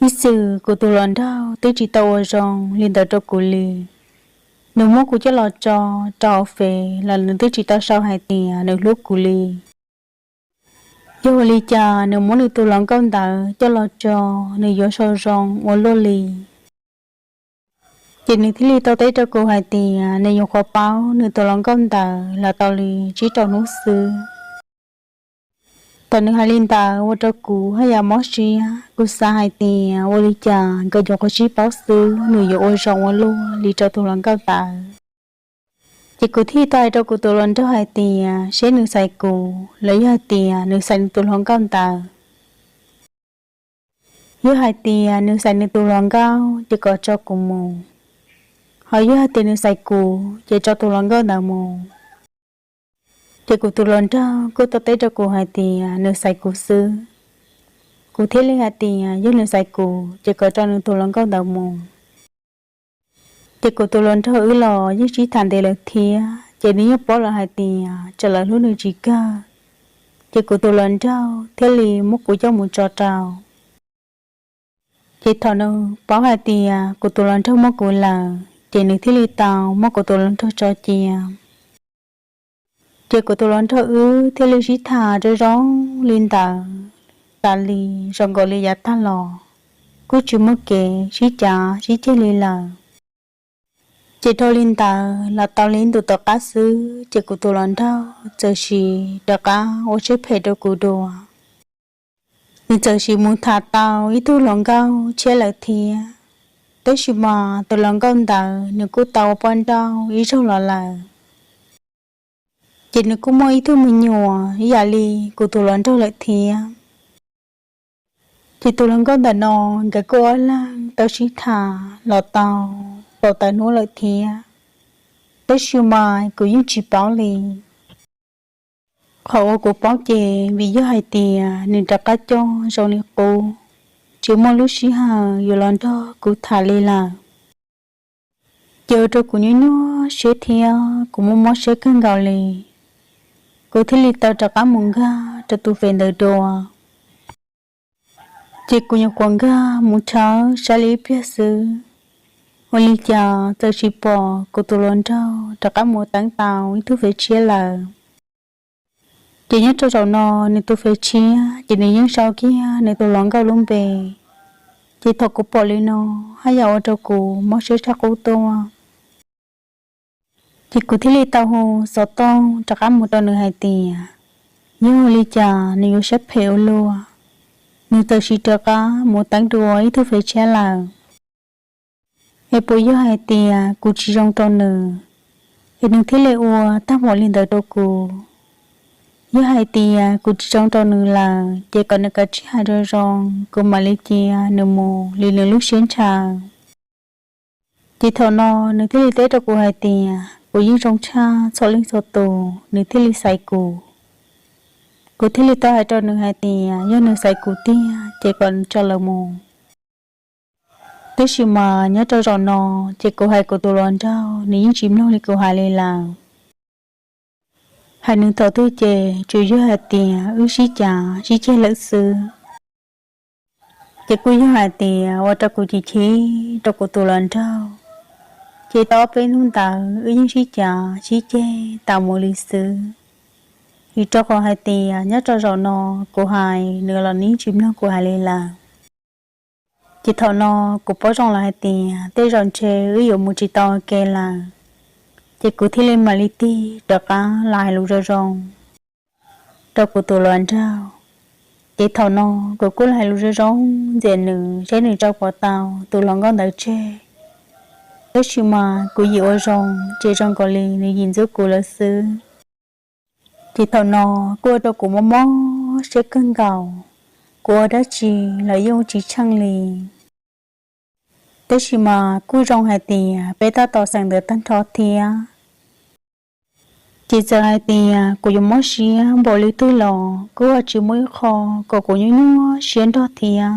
Ib txwm kuv tus hluas nraug twb tsis tau ua zoo li ntawd rau kuv li. Nws muab kuv coj los tso rau hauv fem los nws twb tsis tau sau hais tias nws hlub kuv li. Yog ua li cas nws muab nws tus hluas nkauj ntawd coj los tso, nws yuav sau zoo ua luaj li. Ces nws thiaj li tau teb rau kuv hais tias nws nyuam qhuav paub nws tus hluas nkauj ntawd los tau li tsib rau hnub xwb. Thaum nws hais li ntawd ua rau kuv haj yam mob siab, kuv xav hais tias ua li cas nkawd nyuam qhuav sib paub xwb nws yuav ua zoo ua luaj li rau tus hluas nkauj ntawd. Ces kuv thiaj tau hais rau kuv tus hluas nraug hais tias seb nws xaiv kuv los yog hais tias nws xaiv nws tus hluas nkauj ntawd. Yog hais tias nws xaiv nws tus hluas nkauj ces kom tso kuv mus, ho yog hais tias nws xaiv kuv ces tso tus hluas nkauj ntawd mus. Ces kuv tus hluas nraug kuj tau teb rau kuv hais tias nws xaiv kuv xwb. Kuv thiaj li hais tias yog nws xaiv kuv ces kom rau nws tus hluas nkauj ntawd mus. Ces kuv tus hluas nraug wb los yeej sib tham ntev lawm thiab, ces nws yeej paub lawm hais tias tsam lawv hlub nws tsis kawg, ces kuv tus hluas nraug thiaj li muab kuv coj mus tso rau. Ces thaum nws paub hais tias kuv tus hluas nraug muaj kuv lawm, ces nws thiaj li tau muab kuv tus hluas nraug tso cia. Ces kuv tus hluas nraug wb thiaj li sib tham zoo zoo li ntawd tas li, zoo nkaus li yav tag los kuj tsis muaj kev sib cav sib ceg li lawm. Ces dhau li ntawd los tau li ntu tom qab xwb, ces kuv tus hluas nraug txawm sim rov qab ua siab phem rau kuv dua. Nws txawm sim mus tham tau ib tug hluas nkauj tshiab lawm thiab, tab sis mas tus hluas nkauj ntawd nws kuj tau ua poj nrauj ib zaug los lawm. Ces nws kuj muaj ib tug me nyuam ib yam li kuv tus hluas nraug lawm thiab. Ces tus hluas nkauj ntawm no nkawd kuj ob leeg tau sib tham los tau kaum tawm hnub lawm thiab, tab sis mas kuv yeej tsis paub li. Qhov uas kuv paub ces vim yog hais tias nws rov qab coj zoo li qub, tsis muaj lub sij hawm yuav los nrog kuv tham li lawm. Ces ua rau kuv nyuaj nyuaj siab thiab kuv mob mob siab kawg nkaus li. Kuv thiaj li tau rov qab mus nkag rau tus fem ntawd dua. Ces kuv nyuam qhuav nkag mus tshawb saib li ib pliag xwb, ua li cas txawm sim pom kuv tus hluas nraug rov qab mus teeb tau ib tug fem tshiab lawm. Ces nyob rau zaum no nws tus fem tshiab ces nws yeej sau kiag nws tus hluas nkauj lub npe. Ces thaum kuv pom li no, haj yam ua rau kuv mob siab tshaj qub tuaj. Ces kuv thiaj li tau hu xov tooj rov qab mus rau nws hais tias, yog ua li cas nws yuav siab phem ua luaj, nws txawm sim rov qab mus teeb dua ib tug fem tshiab lawm. Es puas yog hais tias kuv tsis zoo rau nws, es nws thiaj li ua tag npaum li ntawd rau kuv? Yog hais tias kuv tsis zoo rau nws lawm ces kom nws kav tsij hais zoo zoo, kuv mam li cia nws mus li nws lub siab ntshaw. Ces thaum no nws thiaj li teb rau kuv hais tias kuv yeej zoo tshaj txhua leej txhua tus, nws thiaj li xaiv kuv. Kuv thiaj li tau hais rau nws hais tias yog nws xaiv kuv tiag ces kom nws tso lawv mus. Tab sis mas nyob rau zaum no, ces kuv hais kuv tus hluas nraug nws yeej tsis mloog li kuv hais li lawm. Hais nws thaum twg ces tsuas yog hais tias wb sib cav sib ceg lawm xwb. Ces kuj yog hais tias ua rau kuv chim chim rau kuv tus hluas nraug. Ces tau ob peb hnub ntawd wb yeej sib cav sib ceg tas mus li xwb, vim rau qhov hais tias nyob rau zaum no kuv hais nws los nws yeej tsis mloog kuv hais li lawm. Ces thaum no kuv paub zoo lawm hais tias tej zaum ntshe wb yuav mus tsis tau ua ke lawm, ces kuv thiaj li mam li tig rov qab los hais lus zoo zoo rau kuv tus hluas nraug. Ces thaum no kuv kuj los hais lus zoo zoo ntxias nws saib nws tso puas tau tus hluas nkauj ntawd tseg. Tab sis mas kuv yim ua zoo ces zoo nkaus li nws yim ntxub kuv lawm xwb. Ces thaum no kuj ua rau kuv mob mob siab kawg nkaus, kuv ua dab tsi los yeej ua tsis tsheej li. Tab sis mas kuj zoo hais tias peb tab tom xeem ntawv tag nrho thiab. Ces txawm hais tias kuv yuav mob siab npaum li twg los kuj ho tsis muaj ib qho kom kuv nyuaj nyuaj siab nrog thiab.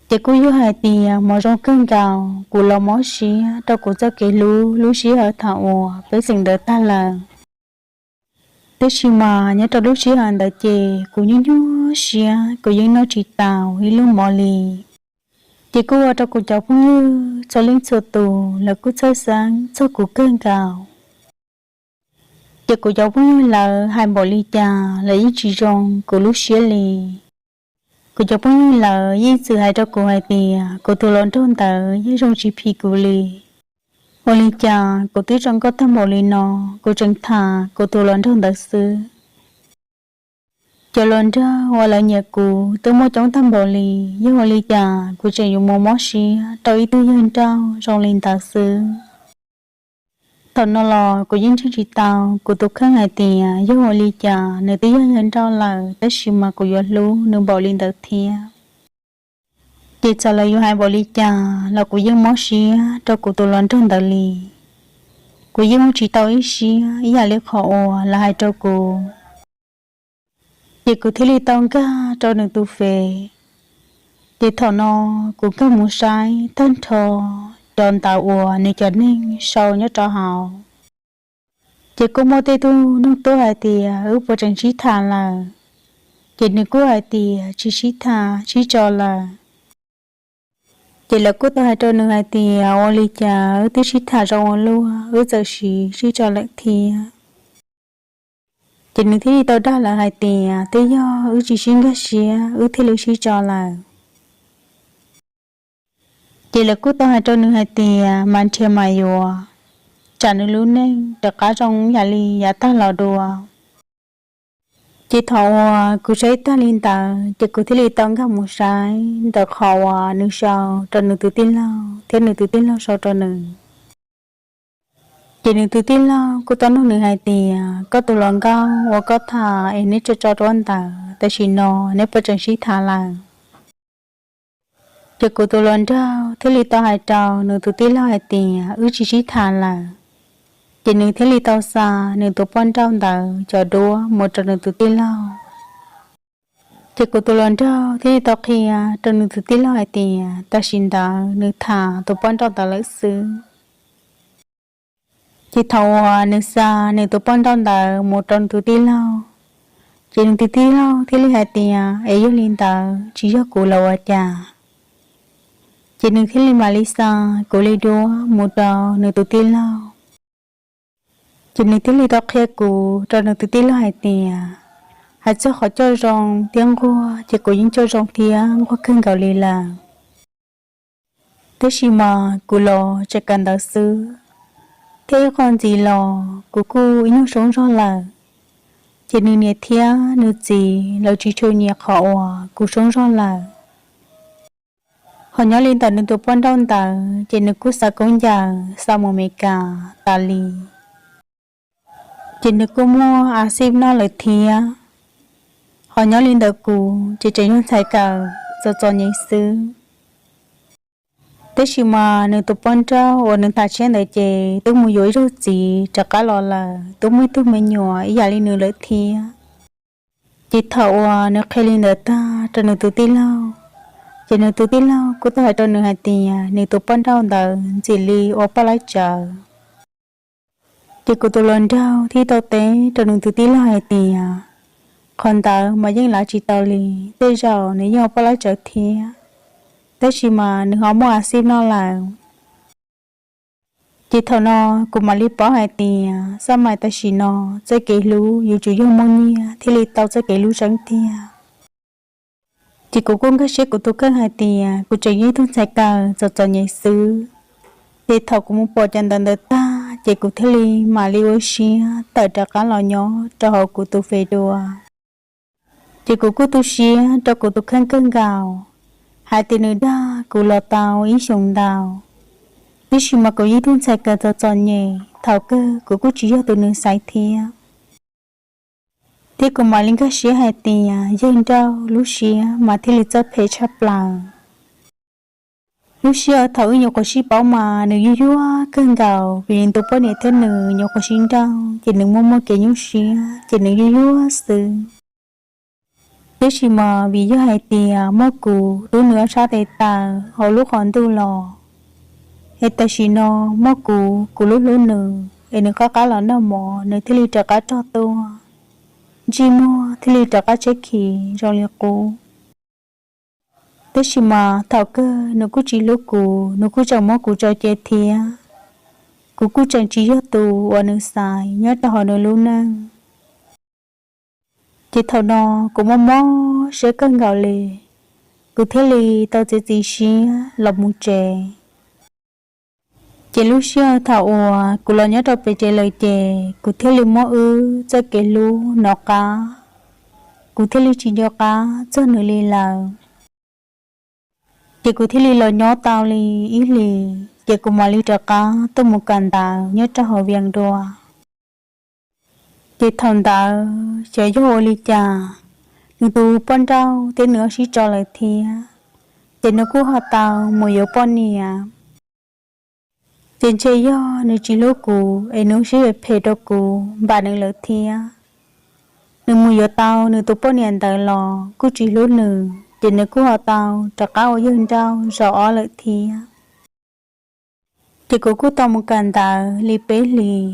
Ces kuj yog hais tias hmo zoo kawg nkaus kuv los mob siab rau kuv txoj kev hlub lub sij hawm thaum uas peb xeem ntawv tag lawm. Tab sis mas nyob rau lub sij hawm ntawd ces kuv nyuaj nyuaj siab, kuv yeej noj tsis tau ib lub mov li. Ces kuj ua rau kuv cov phooj ywg txhua leej txhua tus lawv kuj txhawj xeeb txog kuv kawg nkaus. Ces kuv cov phooj ywg lawv hais npaum li cas los yeej tsis zoo kuv lub siab li. Kuv cov phooj ywg lawv yeej txwm hais rau kuv hais tias kuv tus hluas nraug ntawd yeej zoo tsis phim kuv li. Ua li cas kuv twb zoo nkauj tag npaum li no, kuv tseem tham kuv tus hluas nraug ntawd xwb? Cov hluas nraug uas lawv nyiam kuv twb muaj coob tag npaum li, yog ua li cas kuv tseem yuav mus mob siab rau ib tug yawg nrauj zoo li ntawd xwb? Thaum no los kuv yeej ntseeg tsis tau kuv tus kheej hais tias yog ua li cas nws twb yog yawg nrauj lawm tab sis mas kuv yuav hlub nws npaum li ntawd thiab. Ces txawm lawv yuav hais npaum li cas los kuv yeej mob siab rau kuv tus hluas nraug ntawd li. Kuv yeej ua tsis tau ib siab ib yam li qhov uas lawv hais rau kuv. Ces kuv thiaj li tau nkag rau nws tus fev. Ces thaum no kuv nkag mus saib tag nrho cov ntawv uas nws cov neeg sau nyob rau hauv. Ces kuj muaj tej tug nug tuaj hais tias wb puas tseem sib tham lawm, ces nws kuj hais tias tsis sib tham sib tso lawm. Ces lawv kuj tau hais rau nws hais tias ua li cas wb twb sib tham zoo ua luaj wb txawm sim sib tso lawm thiab. Ces nws thiaj li tau dag lawv hais tias twb yog wb tsis sib nkag siab wb thiaj li sib tso lawm. Ces lawv kuj tau hais rau nws hais tias mas nrhiav mas yuav, tsam nws lub neej rov qab zoo yam li yav tag los dua. Ces thaum uas kuv saib tag li ntawd ces kuv thiaj li tau nkag mus saib ntawm qhov uas nws sau rau nws tus tij laug thiab nws tus tij laug sau rau nws. Ces nws tus tij laug kuj tau nug nws hais tias koj tus hluas nkauj uas koj tham es neb tso tso rau ntawd tam sim no neb puas tseem sib tham lawm? Ces kuv tus hluas nraug thiaj li tau hais rau nws tus tij laug hais tias wb tsis sib tham lawm. Ces nws thiaj li tau xa nws tus poj nrauj ntawd cov duab mus rau nws tus tij laug. Ces kuv tus hluas nraug thiaj li tau qhia rau nws tus tij laug hais tias tam sim ntawd nws tham tus poj nrauj ntawd lawm xwb. Ces thaum uas nws xa nws tus poj nrauj ntawd mus rau nws tus tij laug, ces nws tus tij laug thiaj li hais tias es yog li ntawd tsis yog kuv los ua cas? Ces nws thiaj li mam li xa kuv li duab mus rau nws tus tij laug. Ces nws thiaj li tau qhia kuv rau nws tus tij laug hais tias hais txog qhov coj zoo thiab nquag ces kuv yeej coj zoo thiab nquag kawg nkaus li lawm. Tab sis mas kuv los tseem kawm ntawv xwb, thiab ib qho ntxiv los kuv kuj ib nyuag soob zog lawm. Ces nws niam thiab nws txiv lawv tsis tshua nyiam qhov uas kuv soob zog lawm. Ho nyob li ntawm nws tus poj nrauj ntawd ces nws kuj xa koob ncaws xa mus Amelikas tas li. Ces nws kuj muaj a xij noj lawm thiab. Ho nyob li ntawm kuv ces tseem yog ntxhais kawm txom txom nyem xwb. Tab sis mas nws tus poj nrauj uas nws tham tshiab ntawd ces twb mus yuav ib zaug txiv rov qab los lawm, twb muaj ib tug me nyuam ib yam li nws lawm thiab. Ces thaum uas nws qhia li ntawd tag rau nws tus tij laug, ces nws tus tij laug kuj tau hais rau nws hais tias nws tus poj nrauj ntawd ntxim li ua poj laib tsawv. Ces kuv tus hluas nraug thiaj tau teb rau nws tus tij laug hais tias qhov ntawd mas yeej lav tsis tau li, tej zaum nws yeej ua poj laib tsawv thiab, tab sis mas nws ho muaj a xij noj lawm. Ces thaum no kuv mam li paub hais tias xab mais tam sim no txoj kev hlub yuav tsum yog muaj nyiaj thiaj li tau txoj kev hlub tseeb tiag. Ces kuv kuj nkag siab kuv tus kheej hais tias kuv tseem yog ib tug ntxhais kawm txom txom nyem xwb. Ces thaum kuv mus pom cov ntawv ntawd tag ces kuv thiaj li mam li ua siab tawm rov qab los nyob rau hauv kuv tus fem dua. Ces kuv kuj tu siab rau kuv tus kheej kawg nkaus, hais tias nws dag kuv los tau ib xyoos ntau, tab sis mas kuv yog ib tug ntxhais kawm txom txom nyem, thaum kawg kuv kuj tsis yog tus nws xaiv thiab. Thiab kuv mam li nkag siab hais tias yawg nrauj lub siab mas thiaj li txawj phem tshaj plaws. Lub sij hawm thaum wb nyuam qhuav sib paub mas nws yuag yuag kawg nkaus, vim nws tus poj niam thiab nws nyuam qhuav sib nrauj ces nws muaj muaj kev nyuaj siab ces nws yuag yuag xwb. Tab sis mas vim yog hais tias muaj kuv hlub nws ob sab tes taw hauv lub qhov ntuj los, es tam sim no muaj kuv, kuv hlub hlub nws es nws qab qab los noj mov nws thiaj li rov qab rog tuaj, ntsej muag thiaj li rov qab tshiab khiv zoo li qub. Tab sis mas thaum kawg nws kuj tsis hlub kuv, nws kuj tseem muab kuv tso cia thiab. Kuv kuj tseem tsis yog tus uas nws xaiv nyob rau hauv nws lub neej. Ces thaum no kuv mob mob siab kawg nkaus li, kuv thiaj li tau txiav txim siab los mus tsev. Ces lub sij hawm thaum uas kuv los nyob rau pem tsev lawm ces kuv thiaj li muab wb txoj kev hlub no qab, kuv thiaj li tsis nco qab txog nws li lawm. Ces kuv thiaj li los nyob tau li ib hlis ces kuv mam li rov qab tuaj mus kawm ntawv nyob rau hauv Vias dua. Ces thaum ntawd xyov yog ua li cas, nws tus poj nrauj thiab nws ho sib tso lawm thiab, ces nws kuj ho tau mus yuav poj niam. Ces ntshe yog nws tsis hlub kuv es nws sib phem phem rau kuv npam nws lawm thiab. Nws mus yuav tau nws tus poj niam ntawd los kuj tsis hlub nws, ces nws kuj ho tau rov qab ua yawg nrauj zaum ob lawm thiab. Ces kuv kuj tau mus kawm ntawv li peb hlis,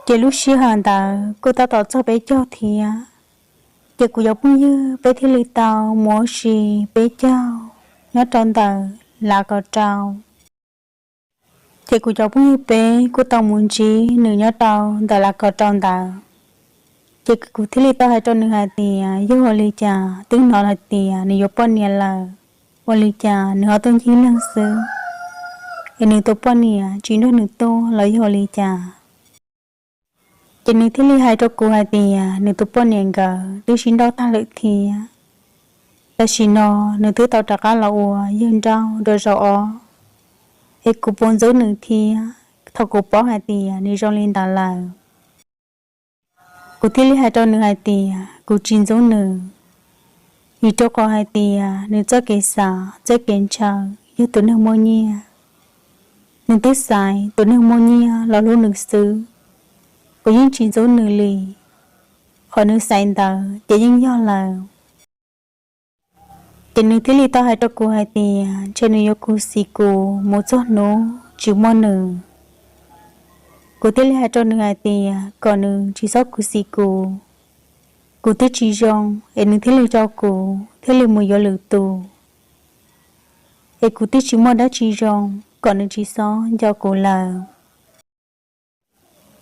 ces lub sij hawm ntawd kuj tab tom txog peb caug thiab. Ces kuv cov phooj ywg peb thiaj li tau mus ua si peb caug nyob rau ntawm lav kaum rau. Ces kuv cov phooj ywg peb kuj tau mus ntsib nws nyob rau ntawm lav kaum rau ntawd. Ces kuv thiaj li tau hais rau nws hais tias, yog ua li cas twb hnov hais tias nws yuav poj niam lawm, ua li cas nws ho tuaj ncig leeg xwb, es nws tus poj niam tsis nrog nws tuaj los yog ua li cas? Ces nws thiaj li hais rau kuv hais tias nws tus poj niam nkawd twb sib nrauj tag lawm thiab. Tam sim no nws twb tau rov qab los ua yawg nrauj rau zaum ob, es kuv puas ntxub nws thiab thaum kuv paub hais tias nws zoo li ntawd lawm? Kuv thiaj li hais rau nws hais tias kuv tsis ntxub nws, vim rau qhov hais tias nws txoj kev xav txoj kev ntshaw yog tus neeg muaj nyiaj. Nws twb xaiv tus neeg muaj nyiaj los hlub nws xwb, kuv yeej tsis ntxub nws li. Qhov nws xaiv ntawd ces yeej yog lawm. Ces nws thiaj li tau hais rau kuv hais tias ntshe nws yuav khuv xim kuv mus txog hnub tsis muaj nws. Kuv thiaj li hais rau nws hais tias kom nws tsis txhob khuv xim kuv, kuv twb tsis zoo es nws thiaj li tso kuv thiaj li mus yuav lwm tus, es kuv twb tsis muaj dab tsi zoo, kom nws tsis txhob nco kuv lawm.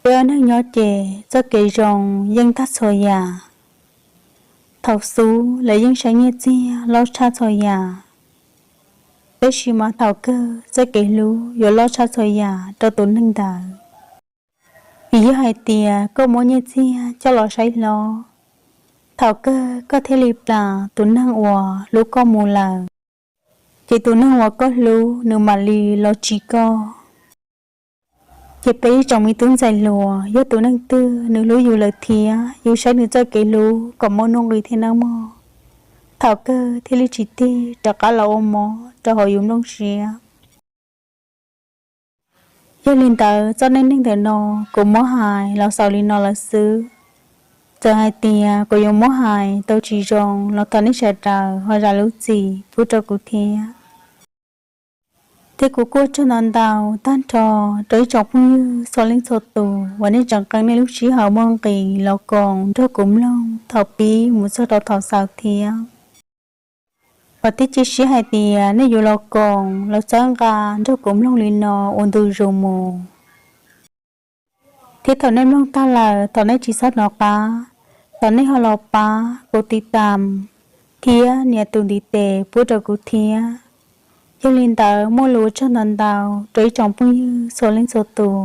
Peb ua neeg nyob ces txoj kev zoo yeej tag txhua yam. Thaum xub lawv yeej saib nyiaj txiag loj tshaj txhua yam, tab sis mas thaum kawg txoj kev hlub yuav loj tshaj txhua yam rau tus neeg ntawd. Vim yog hais tias koj muab nyiaj txiag coj los saib hlob, thaum kawg koj thiaj li plam tus neeg uas hlub koj mus lawm, ces tus neeg uas koj hlub nws mam li los tsis koj. Ces peb ib tsoom me tub ntxhais hluas, yog tus neeg twg nws hlub yus lawm thiab yus saib nws txoj kev hlub kom muaj nuj nqis thiab nawb mog, thaum kawg thiaj li tsis tig rov qab los ua mob rau hauv yus nplooj siab. Yog li ntawd txoj neej neeg ntawm no kuv muab hais los xaus li no lawm xwb. Txawm hais tias kuv yuav muab hais tau tsis zoo los thov nej sawv daws ho zam lub txim pub rau kuv thiab. Thiab kuv kuj ua tsaug ntau ntau tag nrho rau ib tsoom phooj ywg txhua leej txhua tus uas nej tseem qee nej lub sij hawm muaj nqis los koom nrog kuv mloog thaum pib mus txog rau thaum xaus thiab. Vam thiab cia siab hais tias nej yuav los koom los txhawb nqa nrog kuv mloog li no ua ntu zus mus. Thiab thaum nej mloog tag lawm thov nej tsis txhob hnov qab, thov nej ho los pab kuv tiv tam thiab nias tus ntiv tes pub rau kuv thiab. Yog li ntawd muaj lus ua tsaug ntau ntau rau ib tsoom phooj ywg txhua leej txhua tus.